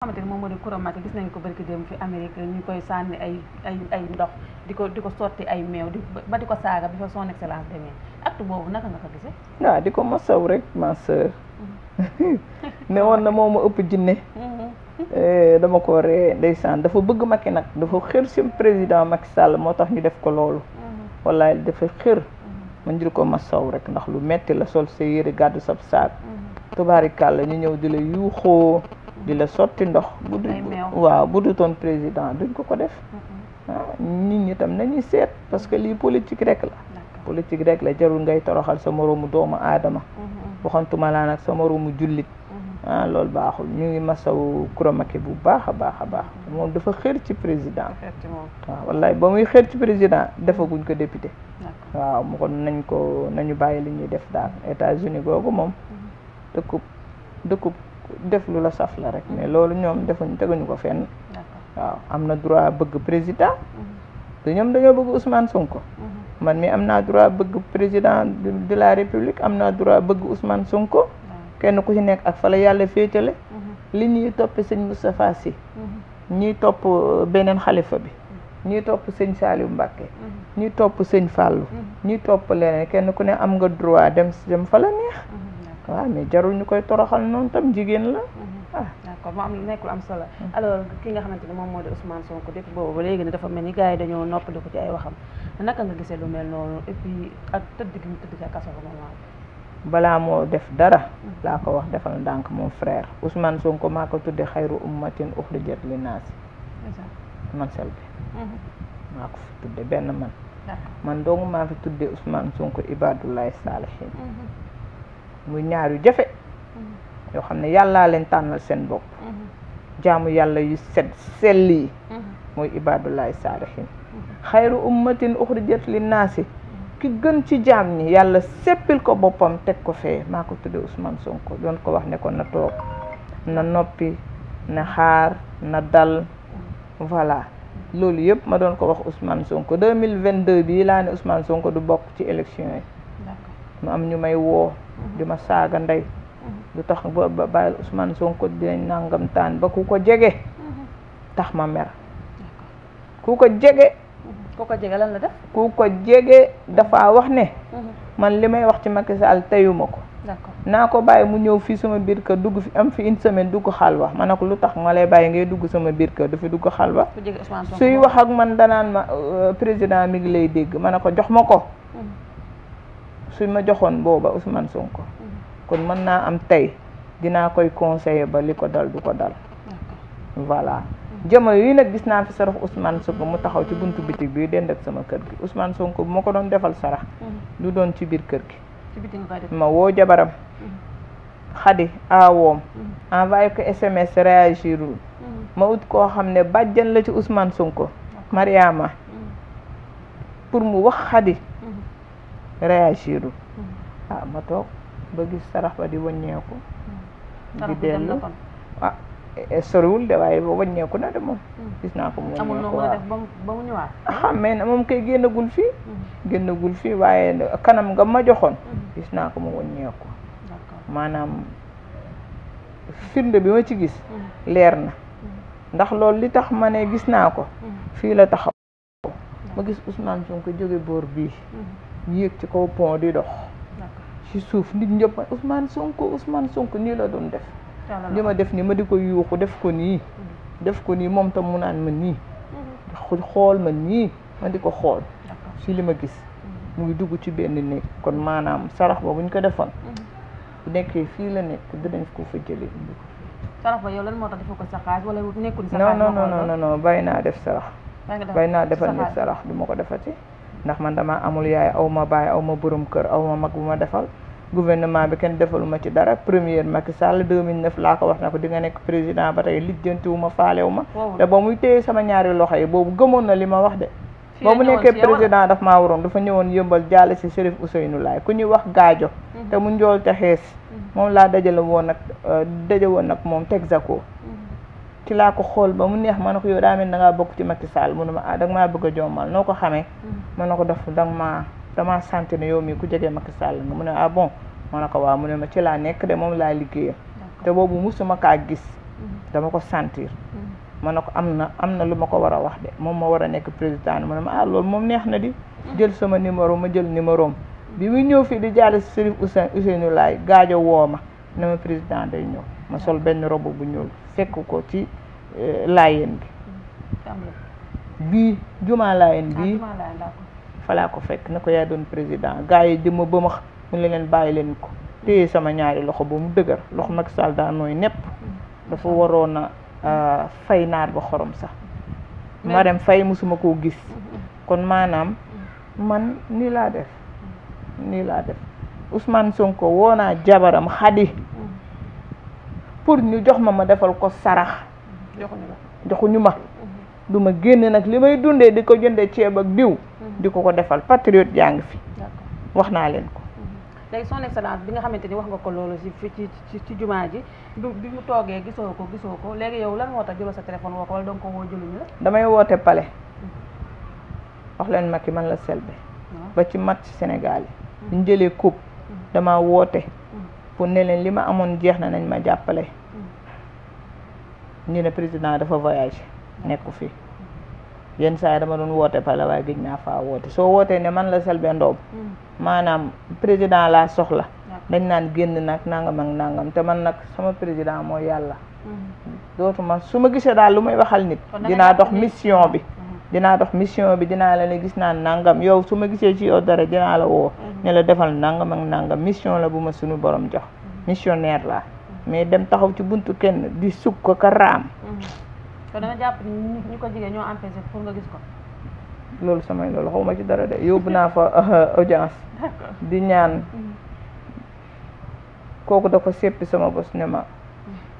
xamante ni moom moo di Coura Macky gis nañ ko barki dem fi Amérique ñu koy sànni ay ndox di ko sotti ay meew ba di ko saaga bi fa son excellence demee acte boobu naka nga ko gisee. waaw di ko masaw rek ma sœur ne woon na moo ma ëpp jinne dama ko ree ndeysaan dafa bëgg Macky nag dafa xër si président Macky Sall moo tax ñu def ko loolu wallaay dafa xër ma njël ko masaw rek ndax lu metti la sol sa yére gàddu sab saak tubaarikàlla ñu ñëw di la yuuxoo di la sotti ndox bu du toon président duñ ko def nit ñi tam nañuy seet parce que lii politique rek la jarul ngay toroxal sa moroomu doomu aadama waxantuma laa nag sa moroomu jullit loolu baaxul ñu ngi masaw Coura Macky bu baax a baax moom dafa xër ci président waaw wallaay ba muy xër ci président defaguñ ko député waaw mu kon nañu bàyyi li ñuy def daal États-Unis googu moom dëkkub def lu la saf la rek mais loolu ñoom teguñu ko fenn waaw am na droit bëgg président te ñoom dañoo bëgg Ousmane Sonko man mi am naa droit bëgg président de la République am naa droit bëgg Ousmane Sonko kenn ku ci nekk ak fa la yàlla féetale li ñuy toppe sëñ Moustapha Sy ñuy topp beneen xalifa bi ñuy topp sëñ Saliou Mbacké ñuy topp sëñ Fallou ñuy topp leneen kenn ku ne am nga droit dem fa la neex waaw mais jarul ñu koy toroxal noonu tam jigéen la d'accord moo am nekkul am solo alors ki nga xamante ne moom moo di Ousmane Sonko depuis boobu ba léegi ne dafa mel ni gars yi dañoo noppali ko ci ay waxam naka nga gisee lu mel noonu et puis ak tëdd gi ñu tëdd ca kaso ba moom balaa moo def dara laa ko wax defal ndànk mon frère Ousmane Sonko maa ko tudde xayru ummatin uxrijat linnaasi man Selbé maa ko fi tudde benn man dong maa fi tudde Ousmane Sonko ibadullahi saalihin muy ñaar yu jafe yoo xam ne yàllaa leen tànnal seen bopp jaamu yàlla yu sell yi mooy ibadullahi saalihin xayru ummatin uxrijat linnaasi ki gën ci jaam ñi yàlla seppil ko boppam teg ko fee maa ko tudde Ousmane Sonko doon ko wax ne ko na toog na noppi na xaar na dal voilà loolu yëpp ma doon ko wax Ousmane Sonko 2022 bii laa ne Ousmane Sonko du bokk ci élection yi mu am ñu may woo di ma saaga ndey lu tax ba bàyyil Ousmane Sonko dinañ nangam taan ba ku ko jege tax ma mer ku ko jege lan la def ku ko jege dafa wax ne man li may wax ci Macky Sall teyuma ko naa ko bàyyi mu ñëw fii sama biir kër dugg fi am fi une semaine dugg xalwa ma ne ko lu tax ma lay bàyyi ngay dugg sama biir kër dafa dugg xalwa suy wax ak man danaan ma président mi ngi lay dégg ma ne ko jox ma ko suy ma joxoon booba Ousmane Sonko kon mën naa am tey dinaa koy conseiller ba li ko dal du ko dal voilà jamono yi nag gis naa fi sarax Ousmane Sonko mu taxaw ci buntu bitig bi dend ak sama kër gi Ousmane Sonko bu ma ko doon defal sarax du doon ci biir kër gi ma woo jabaram xadi aawoom envoyé ko SMS réagirul ma ut koo xam ne bàjjan la ci Ousmane Sonko Mariama pour mu wax xadi réagirul ma toog ba gis sarax ba di wàññeeku di dellu soriwul de waaye ba wàññeeku na de moom gis naa ko mu wàññeeku ba mu ñëwaat xamee na moom kay génnagul fii waaye kanam nga ma joxoon gis naa ko mu wàññeeku maanaam firnde bi ma ci gis leer na ndax loolu li tax ma ne gis naa ko fii la taxaw ma gis Ousmane Sonko jóge boor bii yéeg ci kaw pont di dox ci suuf nit ñëpp Ousmane Sonko nii la doon def li ma def nii ma di ko yuuxu def ko nii moom tam mu naan ma nii xool ma nii ma di ko xool ci li ma gis mu ngi dugg ci benn néeg kon maanaam sarax ba bu ñu ko defoon bu nekkee fii la nekk dinañ ko fa jëlee indi ko sarax ba yow lan moo tax defoo ko sa xaalis wala nekkul sa xaalis non bàyyi naa def sarax bàyyi naa defal nit sarax du ma ko defati ndax man dama amul yaay aw ma baay aw ma borom kër aw ma mag bu ma defal gouvernement bi kenn defaluma ci dara première Macky Sall 2009 laa ko wax na ko di nga nekk président ba tey lijjantiwu ma faalewu ma te ba muy téye sama ñaari loxo yi boobu gëmoon na li ma wax de ba mu nekkee président daf maa waroon dafa ñëwoon yëmbal jàll si Chérif Ousseynou Laye ku ñuy wax gaajo te mu njool te xees moom laa daje woon nag moom Texaco ci laa ko xool ba mu neex ma ne ko yow daa mel da ngaa bokk ci Macky Sall mu ne ma danga maa bëgg a jommal noo ko xamee ma ne ko dama sant ne yow mii ku jege Macky Sall nga mu ne bon ma ne ko waaw mu ne ma ci laa nekk de moom laa liggéeyam te boobu musuma kaa gis dama ko sentir ma ne ko am na lu ma ko war a wax de moom ma war a nekk président ma ne ma loolu moom neex na di jël sama numéro ma jël numéro am bi muy ñëw fii di jaale si Serif Ousseynou Laye gaajo woo ma ne ma président day ñëw ma sol benn robe bu ñuul fekk ko ci Laayeen bi bii jumaa Laayeen bii falaa ko fekk na ko yaa doon président gars yi jëma ba ma mu leen bàyyi leen ko téye sama ñaari loxo ba mu dëgër loxo Macky Sall daa nooy nepp dafa waroon a fay naar ba xorom sax Marème Faye musuma koo gis kon maanaam man nii laa def Ousmane Sonko woo naa jabaram Xadi pour ñu jox ma defal ko sarax joxuñu ma du ma génn nag li may dundee di ko jëndee ceeb ak diw di ko defal patriote yaa ngi fi wax naa leen ko léegi son excellence bi nga xamante ni wax nga ko loolu ci jumaa ji bi mu toogee gisoo ko léegi yow lan moo tax jëloo sa téléphone woo ko wala donc woo jëluñu la damay woote palais wax leen Macky man la Selbé ba ci match Sénégal yi ñu jëlee coupe dama woote pour ne leen li ma amoon jeex na nañ ma jàppale ñu ne président dafa voyagé nekku fii yenn saa yi dama doon woote palais waaye gëj naa faa woote soo wootee ne man la Selbé Ndom maanaam président laa soxla dañ naan génn nag nangam ak nangam te man nag sama président mooy yàlla dootuma su ma gisee daal lu may waxal nit dinaa dox mission bi dinaa la ne gis naa nangam yow su ma gisee ci yow dara dinaa la woo ne la defal nangam ak nangam mission la bu ma suñu borom jox missionnaire laa mais dem taxaw ci buntu kenn di sukk ko ka raam kon dama jàpp ni ñu ko jigéen ñoo empêché pour nga gis ko loolu xawma ci dara de yóbbu naa fa audience di ñaan kooku da ko seppi sama bos ne ma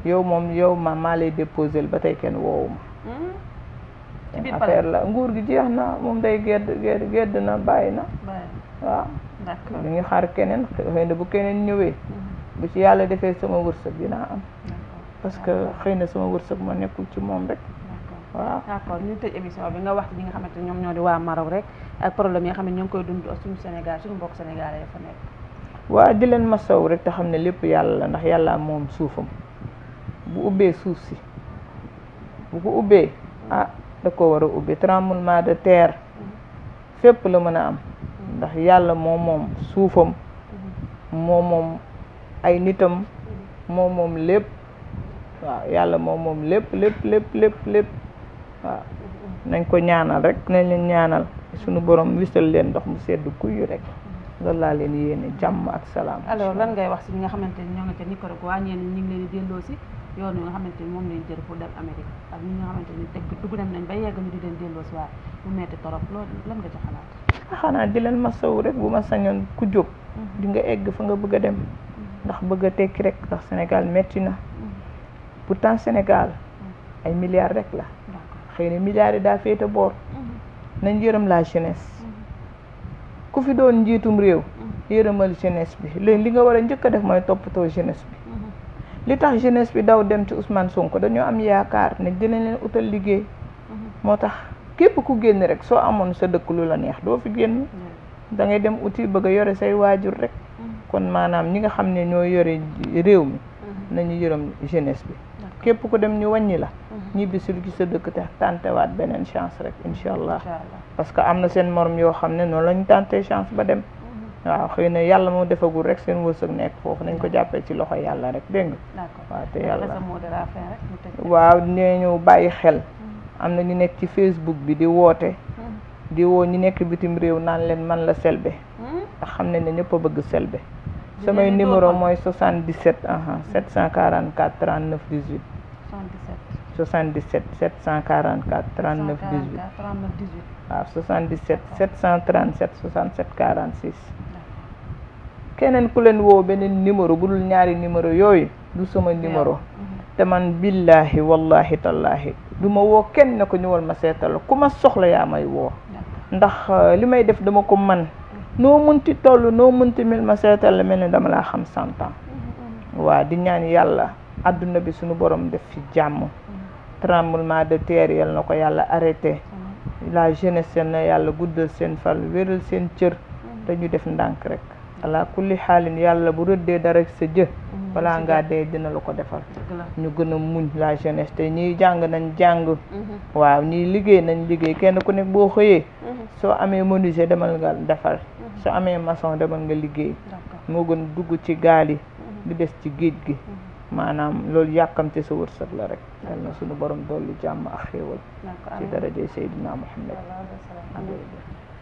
yow maa lay déposé ba tey kenn woowu ma affaire la nguur gi jeex na moom day gedd na bàyyi na waaw ñu ngi xaar keneen xëy na bu keneen ñëwee bu ci yàlla defee sama wërsëg dinaa am parce que xëy na sama wërsëg ma nekkul ci moom rek waaw d'accord ñu tëj émission bi nga wax ci ñi nga xamante ñoom ñoo di waa Maroc rek ak problème yi nga xam ne ñoo ngi koy dund suñu Sénégal suñu mbokk sénégalais fa nekk waaw di leen masaw rek te xam ne lépp yàlla la ndax yàlla moom suufam bu ubbee suuf si bu ko ubbee da ko war a ubbi tremblement de terre fépp la mën a am ndax yàlla moom suufam moom ay nitam moom lépp waaw yàlla moom lépp waaw nañ ko ñaanal rek nañ leen ñaanal suñu borom wisal leen ndox mu sedd kuy rek loolu laa leen yéene jàmm ak salaam. alors lan ngay wax si ñi nga xamante ni ñoo ngi ca Nicaragua ñenn ñi ngi leen di delloo si yoon wi nga xamante ni moom lañ jël pour dem Amérique ak ñi nga xamante ni dugg nañ ba yegg ñu di leen delloo si waaye mu metti torop loolu lan nga ci xalaat. xanaa di leen masawu rek bu ma sañoon ku jóg di nga egg fa nga bëgg a dem ndax bëgg a tekki rek ndax Sénégal metti na pourtant Sénégal ay milliards rek la xëy na milliards yi daa féete boor nañ yërëm la jeunesse ku fi doon njiitum réew yërëmal jeunesse bi léegi li nga war a njëkk a def mooy toppatoo jeunesse bi li tax jeunesse bi daw dem ci Ousmane Sonko dañoo am yaakaar ne dinañ leen utal liggéey moo tax képp ku génn rek soo amoon sa dëkk lu la neex doo fi génn da ngay dem uti bëgg a yore say waajur rek kon maanaam ñi nga xam ne ñoo yore réew mi nañu yërëm jeunesse bi képp ku dem ñu wàññi la ñibbi sul ci sa dëkk te tantewaat beneen chance rek incha allah parce que am na seen morom yoo xam ne noonu lañu tante chance ba dem waaw xëy na yàlla moo defagul rek seen wërsëg nekk foofu nañ ko jàppee ci loxo yàlla rek dégg nga waaw te yàlla waaw nee ñu bàyyi xel am na ñu nekk ci Facebook bi di woote di woo ñu nekk bitim réew naan leen man la Selbé ndax xam ne ñëpp a bëgg Selbé samay numéro mooy 77 744 39 18 77 744 39 18 waaw 77 737 67 46 keneen ku leen woo beneen numéro bu dul ñaari numéro yooyu du sama numéro te man billahi wallahi tallahi du ma woo kenn ne ko ñëwal ma seetal ku ma soxla yaa may woo ndax li may def dama ko man noo mënti toll noo mënti mel ma seetal la mel ne dama laa xam 100 ans waa di ñaan yàlla adduna bi suñu borom def fi jàmm tremblement de terre yal na ko yàlla arrêté la jeunesse na yàlla guddal seen fal wéral seen cër te ñu def ndànk rek ala kulli xaalin yàlla bu rëddee dara sa jë balaa ngaa dee dina la ko defal ñu gën a muñ la jeunesse te ñiy jàng nañ jàng waaw ñiy liggéey nañ liggéey kenn ku nekk boo xëyee soo amee menuisier demal nga defar soo amee maçon demal nga liggéey moo gën dugg ci gaal yi di des ci géej gi maanaam loolu yàkkamte sa wërsëg la rek yal na suñu borom dolli jàmm ak xéewal ci daraje Seydina Muhammad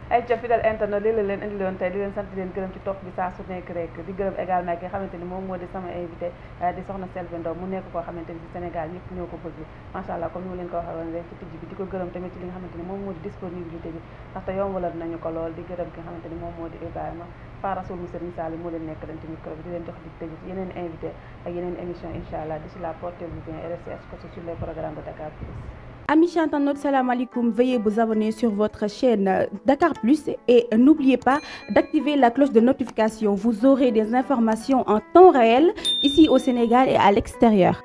ay ca fidèle internet lii la leen indi loon tey di leen sant di leen gërëm ci topp bi saa su nekk rek di gërëm également ki nga xamante ni moom moo di sama invité di soxna Selbé Ndom mu nekk koo xamante ni ci Sénégal ñëpp ñoo ko bëgg macha allah comme ni ma leen ko waxee woon rek ci tijji bi di ko gërëm tamit ci li nga xamante ni moom moo di disponibilité bi ndaxte yombalal nañu ko lool di gërëm ki nga xamante ni moom moo di Ibrahima Fa Rasoul mu Serigne Sall moo leen nekk dañ ci micro bi di leen jox di tëj yeneen invité ak yeneen émission incha allah d'ici là portez-vous bien et restez scotchés sur les programmes de Dakar Plus. Amis internautes, salam alaikum. Veuillez vous abonner sur votre chaîne Dakar Plus et n'oubliez pas d'activer la cloche de notification. Vous aurez des informations en temps réel ici au Sénégal et à l'extérieur.